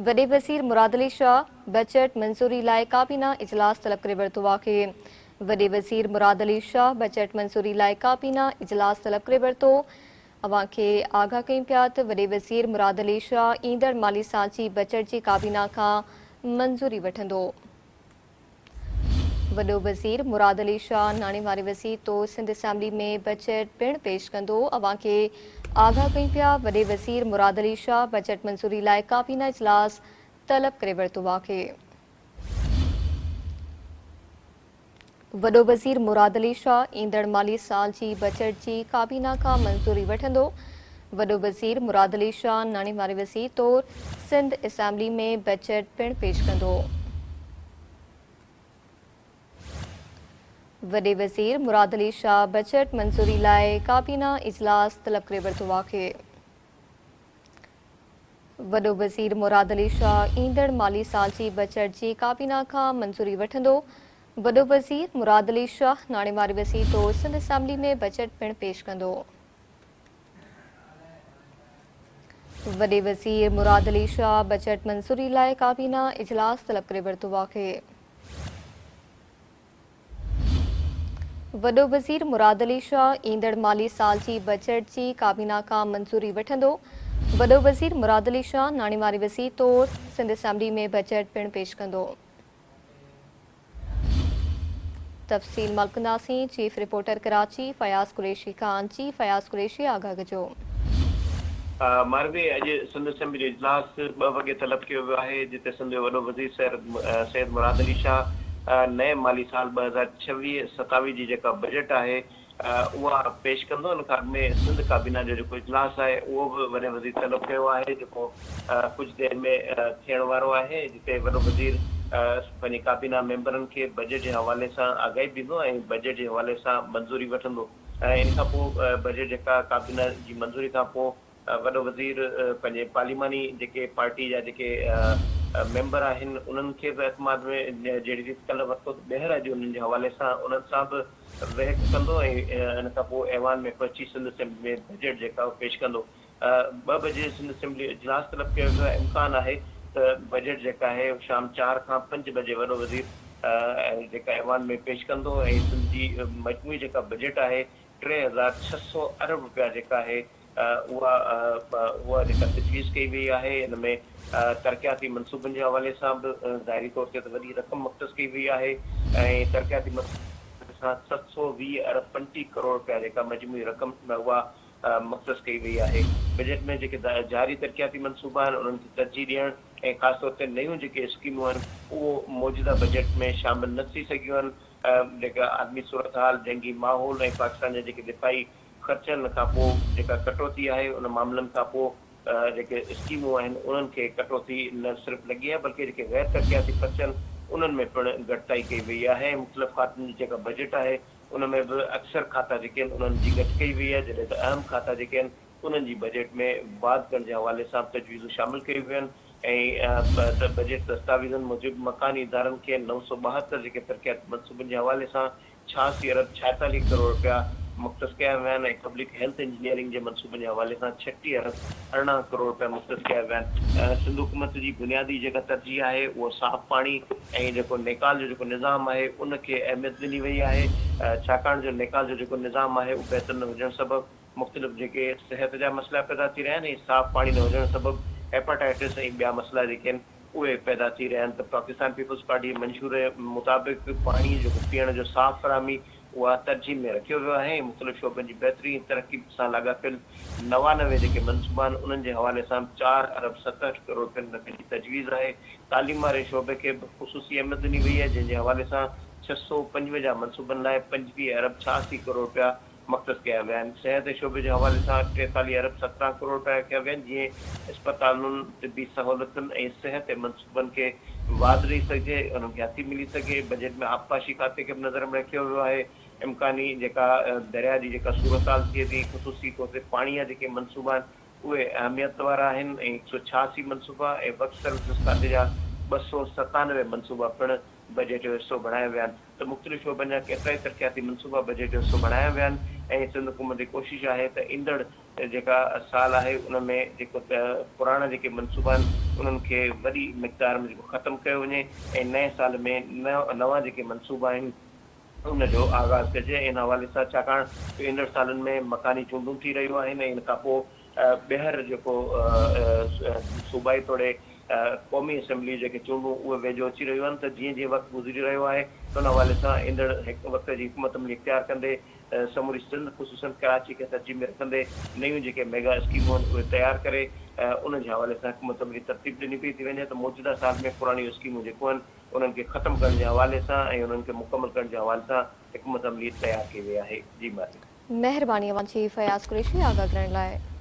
وڏي وزير مراد علي شاهه بجيٽ منظوري لاء ڪابينا اجلاس طلب ڪري ورتو آهي. وڏي وزير مراد علي شاهه بجيٽ منظوري لاء ڪابينا اجلاس طلب ڪري ورتو. اوهان کي آگاهه ڪيون پيا ته وڏي وزير مراد علي شاهه ايندڙ مالي سال جي بجيٽ جي ڪابينا کان منظوري وٺندو. وڏو وزير مراد علي شاهه ناڻي واري وزير طور سنڌ اسيمبلي ۾ بجيٽ پڻ پيش ڪندو، اوهان کي آگاهه ڪيون پيا، وڏي وزير مراد علي شاهه بجيٽ منظوري لاء ڪابينا اجلاس طلب ڪري ورتو آهي. وڏو وزير مراد علي شاهه ايندڙ مالي سال جي بجيٽ جي ڪابينا کان منظوري وٺندو، وڏو وزير مراد علي شاهه ناڻي واري وزير طور سنڌ اسيمبلي ۾ بجيٽ پڻ پيش ڪندو. وڏي وزير مراد علي شاهه بجيٽ منظوري لاء ڪابينا اجلاس طلب ڪري ورتو آهي. وڏو وزير مراد علي شاهه ايندڙ مالي سال جي بجيٽ جي ڪابينا کان منظوري وٺندو. وڏو وزير مراد علي شاهه ناڻي واري وزير طور سنڌ اسيمبلي ۾ بجيٽ پڻ پيش ڪندو. وڏي وزير مراد علي شاهه بجيٽ منظوري لاء ڪابينا اجلاس طلب ڪري ورتو آهي. وڏو وزير مراد علي شاهه ايندڙ مالي سال جي بجيٽ جي ڪابينا کان منظوري وٺندو. وڏو وزير مراد علي شاهه ناڻي واري وزير طور سنڌ اسيمبلي ۾ بجيٽ پڻ پيش ڪندو. تفصيل معلوم ڪنداسين چيف رپورٽر ڪراچي فياض قريشي کان جي فياض قريشي آگاهه ڪجو. ماروي اڄ سنڌ اسيمبلي جو اجلاس ٻه وڳي طلب ڪيو ويو آهي جتي سنڌ جو وڏو وزير سيد مراد علي شاهه نئين مالي سال 2026 27 جي جيڪا بجيٽ آهي اها پيش ڪندو. ان کان اڳ ۾ سنڌ ڪابينا جو جيڪو اجلاس آهي اهو به وڏي وزير طلب ڪيو آهي جيڪو ڪجهه دير ۾ ٿيڻ وارو آهي جتي وڏو وزير پنهنجي ڪابينا ميمبرن کي بجيٽ جي حوالي سان آگاهي به ڏيندو ۽ بجيٽ جي حوالي سان منظوري وٺندو ۽ ان کان پوء بجيٽ جيڪا ڪابينا جي منظوري کان پوء وڏو وزير پنهنجي پارليماني جيڪي پارٽي جا جيڪي ميمبر آهن انهن کي به اعتماد ۾ جهڙي ريت ڪلهه ورتو ته ٻيهر اڄ انهن جي حوالي سان انهن سان به ويهڪ ڪندو ۽ ان کان پوء ايوان ۾ پهچي سنڌ اسيمبلي ۾ بجيٽ جيڪا اهو پيش ڪندو. ٻه بجي سنڌ اسيمبلي اجلاس طلب ڪيو ويو آهي امڪان آهي ته بجيٽ جيڪا آهي شام چار کان پنج بجي وڏو وزير جيڪا ايوان ۾ پيش ڪندو ۽ سنڌ جي مجموعي جيڪا بجيٽ آهي 3600 ارب رپيا جيڪا آهي اها اها جيڪا تجويز ڪئي وئي آهي ان ۾ ترقياتي منصوبن جي حوالي سان به ظاهري طور تي ته وڏي رقم مختص ڪئي وئي آهي ۽ ترقياتي منصوبن سان 720 ارب 35 ڪروڙ رپيا جيڪا مجموعي رقم اها مختص ڪئي وئي آهي. بجيٽ ۾ جيڪي جاري ترقياتي منصوبا آهن انهن کي ترجيح ڏيڻ ۽ خاص طور تي نيون جيڪي اسڪيمون آهن اهو موجوده بجيٽ ۾ شامل نه ٿي سگهيون آهن جيڪا عالمي صورتحال، جنگي ماحول ۽ پاڪستان جا جيڪي دفاعي خرچن کان پوء جيڪا ڪٽوتي آهي ان معاملن کان پوء جيڪي اسڪيمون آهن انهن کي ڪٽوتي نه صرف لڳي آهي بلڪه جيڪي غير ترقياتي خرچ آهن انهن ۾ پڻ گهٽتائي ڪئي وئي آهي ۽ مختلف کاتن جي جيڪا بجيٽ آهي ان ۾ به اڪثر کاتا جيڪي آهن انهن جي گهٽ ڪئي وئي آهي جڏهن ته اهم کاتا جيڪي آهن انهن جي بجيٽ ۾ واڌ ڪرڻ جي حوالي سان به تجويزون شامل ڪيون ويون آهن ۽ بجيٽ دستاويزن موجب مڪاني ادارن کي 972 جيڪي ترقياتي منصوبن جي حوالي سان 86 ارب 46 ڪروڙ رپيا مختص ڪيا ويا آهن ۽ پبلڪ هيلٿ انجنيئرنگ جي منصوبن جي حوالي سان 36 ارب 18 ڪروڙ رپيا مختص ڪيا ويا آهن. سنڌ حڪومت جي بنيادي جيڪا ترجيح آهي اهو صاف پاڻي ۽ جيڪو نيڪال جو جيڪو نظام آهي ان کي اهميت ڏني وئي آهي ڇاڪاڻ جو نيڪال جو جيڪو نظام آهي اهو بهتر نه هجڻ سبب مختلف جيڪي صحت جا مسئلا پيدا ٿي رهيا آهن ۽ صاف پاڻي نه هجڻ سبب هيپاٽائٽس ۽ ٻيا مسئلا جيڪي آهن اهي پيدا ٿي رهيا آهن ته پاڪستان پيپلز پارٽي جي منشور مطابق پاڻي جيڪو پيئڻ جو صاف فراهمي اها ترجيح ۾ رکيو ويو آهي ۽ مختلف شعبن جي بهتري ۽ ترقي سان لاڳاپيل 99 جيڪي منصوبا آهن انهن جي حوالي سان به چار ارب 67 ڪروڙ رپين رکڻ جي تجويز آهي تعليم واري شعبي کي به خصوصي اهميت ڏني وئي آهي جنهن جي حوالي سان 655 منصوبن لاء 25 ارب 86 ڪروڙ رپيا مختص ڪيا ويا آهن. صحت جي شعبي جي حوالي سان 43 ارب 17 ڪروڙ رپيا رکيا ويا آهن جيئن اسپتالن، طبي سهولتن ۽ صحت منصوبن کي واڌ ڏئي سگهجي، انهن کي هٿي ملي سگهي. بجيٽ ۾ آبپاشي کاتي کي به نظر ۾ رکيو ويو آهي. امڪاني جيڪا درياء جي جيڪا صورتحال ٿئي ٿي خصوصي طور تي پاڻي جا جيڪي منصوبا آهن اهي اهميت وارا آهن ۽ 186 منصوبا ۽ ورڪس سروسز کاتي جا 297 منصوبا پڻ بجيٽ جو حصو بڻايا ويا آهن ته مختلف شعبن جا ڪيترائي ترقياتي منصوبا بجيٽ جو حصو بڻايا ويا آهن ۽ سنڌ حڪومت جي ڪوشش آهي ته ايندڙ جيڪا سال آهي ان ۾ جيڪو پراڻا جيڪي منصوبا آهن انهن کي وڏي مقدار ۾ جيڪو ختم ڪيو وڃي ۽ نئين سال ۾ نوان جيڪي منصوبا آهن ان جو آغاز ڪجي ۽ ان حوالي سان ڇاڪاڻ جو ايندڙ سالن ۾ مڪاني چونڊون ٿي رهيون آهن ۽ ان کان پوء ٻيهر جيڪو صوبائي توڙي قومي اسيمبلي جون جيڪي چونڊون اهي ويجهو اچي رهيون آهن ته جيئن جيئن وقت گذري رهيو آهي ته ان حوالي سان ايندڙ وقت جي حڪمت عملي اختيار ڪندي سموري سنڌ خصوصن ڪراچي کي ترجيح ۾ رکندي نيون جيڪي ميگا اسڪيمون آهن اهي تيار ڪري ان جي حوالي سان حڪمت عملي ترتيب ڏني پئي ٿي وڃي ته موجوده سال ۾ پراڻيون اسڪيمون جيڪو آهن انهن کي ختم ڪرڻ جي حوالي سان ۽ انهن کي مڪمل ڪرڻ جي حوالي سان حڪمت عملي تيار ڪئي وئي آهي. جي مهرباني. مهرباني اوهان جي فياض قريشي آگاهه ڪرڻ لاء.